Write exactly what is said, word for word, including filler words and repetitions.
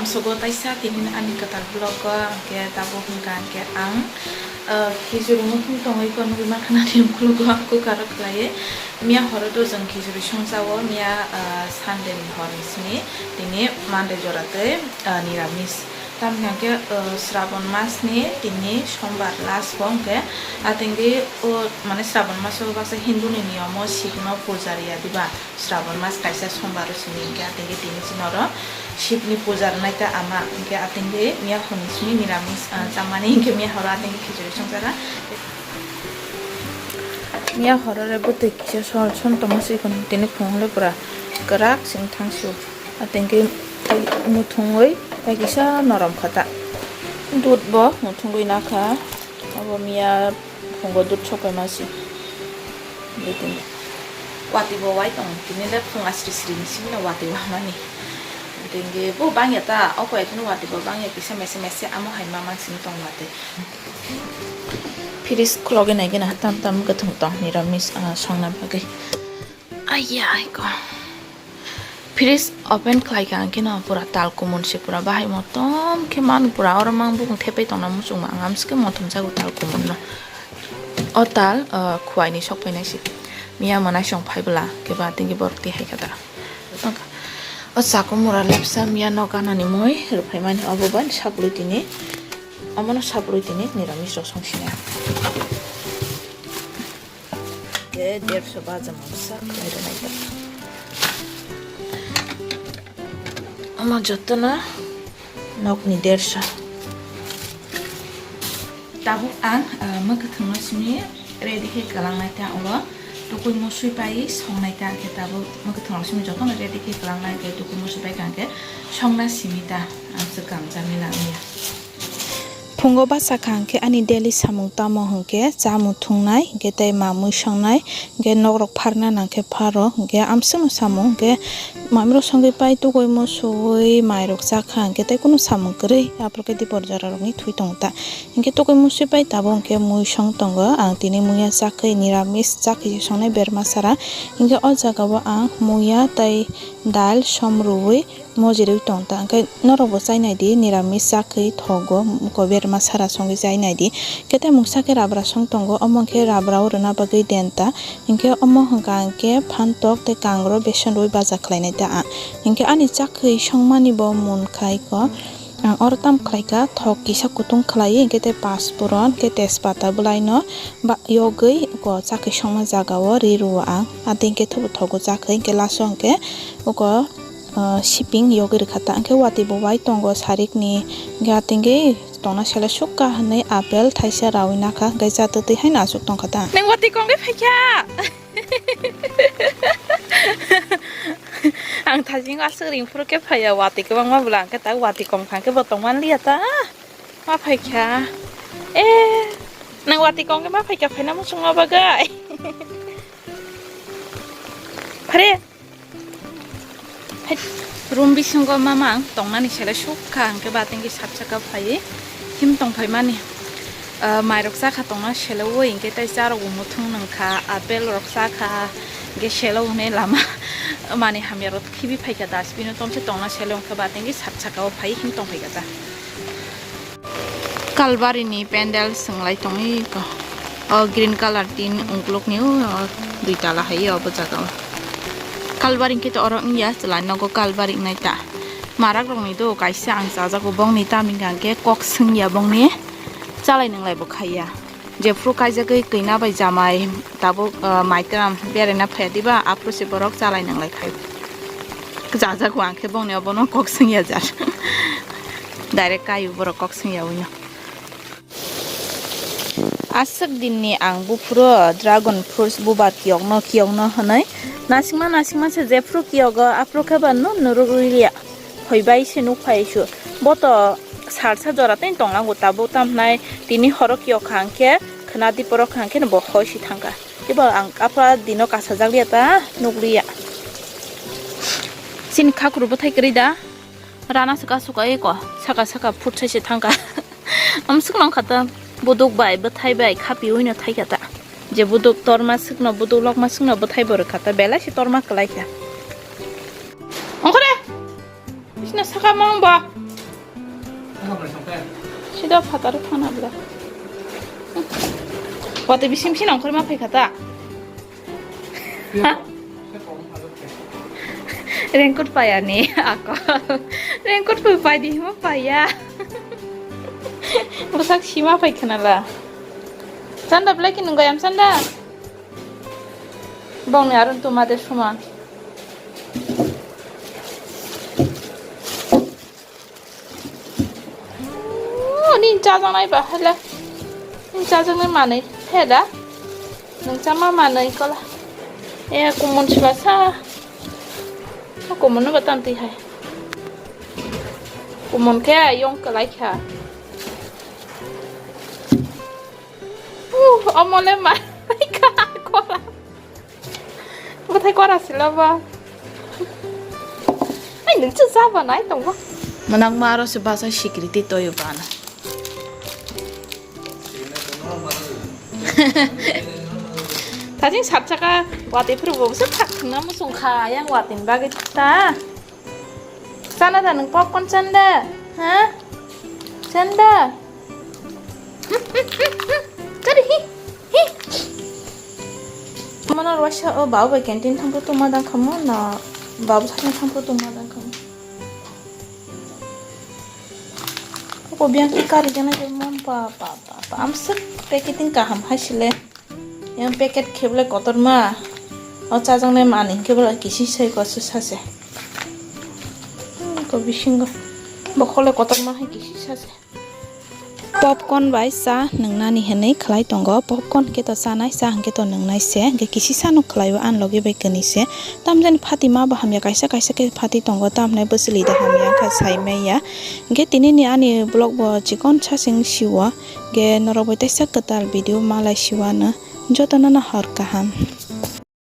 Sogo taisa tini ani kwtal vlog o hwnkhe tabuk hwnkha hwnkhe ang, ah, khichuri muthung tongwi ko nugwi mankha nani ukologo ang kukaro khlaiwi. Miya horo do jwng khichuri songjago, miya, ah, Sunday ni hor ni simi, tini Monday jora tei, ah, niramis. Tamni hwnkhe, ah, Srabon mas ni tini sombar last bo hwnkhe, atengwi o mane Srabon mas o baksa Hindu ni niyom o Shiv no puja riya diba. Srabon mas kaisa sombar o simi hwnkhe, atengwi tini chini oro Shivni puja rwnai ta ama, hwnkhe atengwi miya hwnwi simi niramis, ah, chamani, hwnkhe miya horo atengwi khichuri songjaga. Miya horo re bwtwi kisa sol som tongma si kono, tini phungo le pura kwrak sing thangsu. Atengwi muthungwi tei kisa norom kha ta. Dud bo muthungwi nakha. Abo miya phungo dud sok paima si. Watwi bo wai tong, tini le phung asri sri ni simi no watwi wamani. Tengke bo bangya ta, o koi kheno watwi bo bangya kisa mese mese amo hai ma mansini tong watwi. Fridge khulogwi naigwna tam tam kwthwng tong niramis, ah, songna bagwi. Aiya, aiko. Fridge open khlaikha hwnkhe no pura tal kumun se pura bahai motom khe manu pura oro mang bukung thepai tongna muchungma ang amsukhe motom jago tal kumun no. O tal, ah, khuaini sok phainai se. Miya mwnai song phai bwla khe ba tengke borok twi hai kha da. O chakung mura lepsa miya nok ganani mui rwphaimani obo bai saplwi tini. Omono saplwi tini niramis rok song sinai. Tei derso baja mangsa khlai rwnai ta. Omo jotono nokni derso. Tabuk ang, ah, mwkhwthwngno simi ready khe kwlangnai ta, oro tukui musui pai songnai ta, khe tabuk mwkhwthwngno simi jotono ready khe kwlangnai, khe tukui musui pai kha khe songna simi ta, ang swkang jamila wngya. Phungo basa kha hwnkhe ani daily samung tamo hwnkhe chamung thungnai, hwnkhe tei mamui songnai, hwnkhe nokrok pharna nangkhe pharo, hwnkhe amsukno samung, hwnkhe mamirok songwi pai tukui musuwi mairok chakha, hwnkhe tei kunu samung kwrwi, aphuru khe dipor jorarokni thwi tongo ta. Hwnkhe tukui musuwi pai tabuk hwnkhe mui song tongo, ang tini muiya chakwi niramis chakwi se songnai berma sara, hwnkhe o jagao ang muiya tei dal som rwui mojirwi tong ta, hwnkhe norokbo chai nai di, niramis chakwi thogo, muko berma sara songwi chai nai di. Hwnkhe tei mungsa khe rabra song tongo, omo hwnkhe rabra o rwna bagwi den ta, hwnkhe omo hwnkha hwnkhe phantok tei kangro beson rwui baja khlainai ta ang. Hwnkhe ani chakwi songmani bo mun khai ko, ang oro tam khlai kha, thok kisa kutung khlaiwi, hwnkhe tei paspuron, hwnkhe tejpata bwlaino ba-, yogwi uko chakwi songma jagao ri rwo ang. Atwi hwnkhe thubu thogo chakwi, hwnkhe laso hwnkhe uko ah, siping yogwi rwkha ta. Hwnkhe watwi bo wai tongo sarikni, hwnkhe atwngwi tongna sele sukha hwnwi apple thaisa raui nakha, hwnkhe cha twtwi haino aswk tongkha ta. Nwng watwi kongwi phaikha? Ang thajingo aswk ring phuru khe phaiya, watwi kwbangma bwla hwnkhe ta watwi kongkha hwnkhe bo tongmanliya ta. Ma phaikha? Eh, nwng watwi kongwi ma phaikha phaina muchungma bagwi? Phare. Hai, room bisingo mama ang tongnani sele sukha, hwnkhe ba tengki sat saka phaiwi him tongphaimani. Ah, mairok chakha tongna sele oi, hwnkhe tei charok bo muthung nangkha, apple rok chakha, hwnkhe sele hwnwi lama mani hamya rok khibi phaikha dustbin o tomse tongna sele, hwnkhe ba tengki sat saka o phai him tongphaikha ta. Kalbari ni pendel swnglai tongwi ko. O green colour tin ungkuluk ni o, o dui tala hai o, bo jaga o. Kalbari hwnkhe to oro wngya, chwla nogo Kalbari wngnai ta. Marak rok ni do kaisa ang chajago, bongni tamni hwnkhe kok swngya bongni, chalai nwnglai bo khaiya. Jephru kaijagwi kina bai jamai tabuk, ah, maitram beraina phaiya diba, aphuru se borok chalai nwnglai khai. Jajago ang khe bongni obono kok swngya jar. Direct kaio borok kok swngya wino. Aswk dinni ang buphuru dragon fruits bubar kiyokno kiyokno hwnwi nasingma nasingma se jephru kiyogo aphuru khe ba no norok rwliya. Hoi bai se nuk phai su. Bo to salsa jora tei tonglango tabuk, tamo hwnai tini horo kiyok kha hwnkhe khwna di porok kha hwnkhe bo hoi si thangkha. Tei bo ang apha dino kasajak liya ta nukliya. Chini khakru bwthai kwrwi da rana swka swka eko saka saka phut sai se thangkha. Amswk nang kha ta buduk bai bwthai bai khapiui no thai kha ta. Je buduk torma swkno buduk lokma swkno bwthai bo rwkha ta belai se torma kwlai kha. Ongkhore. Bisna saka mong ba. Sida phatar phana bla. Wate bisim sin ongkhor ma phaikha ta. Raincoat paya ni ako. Raincoat phu pai di mo paya. Busak sima pai khana la. Sanda belai ki nungayam sanda. Bong ni arun tuma de suman. Nini chajaknai ba hala. Nini chajaknai manwi pheda. Nwng chama manwi kola. E kumon sila sa. Kumon no batan twi hai. Kumon khe yong kwlai kha. Uh, omole ma. Kola. Bwthai kora sila ba. Ai, nwng cha jaba nai tongo. Mwnakma aro se basa security toyo bana. Thajing sat chaka wati phuru bo se thak thangna musung kha yang watin bagwi ta. Chana da nwng popcorn chanda? Ha? Chanda? Chari hi hi. Mano rwasa o babu bai canteen thangpro tongma dang khamu na babu sakni thangpro tongma dang khamu. Ko biang ki kari jana je mon pa pa pa pa. Am sik packeting kaham hai sile. Yang packet khe belai kotorma. O chajaknai manwi hwnkhe belai kisi sai kosu sase. Hmm, ko bisingo. Bokhole kotorma hai kisi sase. Popcorn bai cha nwngnani hwnwi khlai tongo. Popcorn hwnkhe to chanai, cha hwnkhe to nwngnai se. Hwnkhe kisi sano khlaio ani logi bai kwnwi se. Tamjani phatima bo hamya kaisa kaisa khe phati tongo. Tamhinai bwswli da hamya wngkha saimaya. Hwnkhe tinini ani vlog bo chikon sasing sio. Hwnkhe norok bai teisa kwtal video malai siwano. Jotono no hor kaham.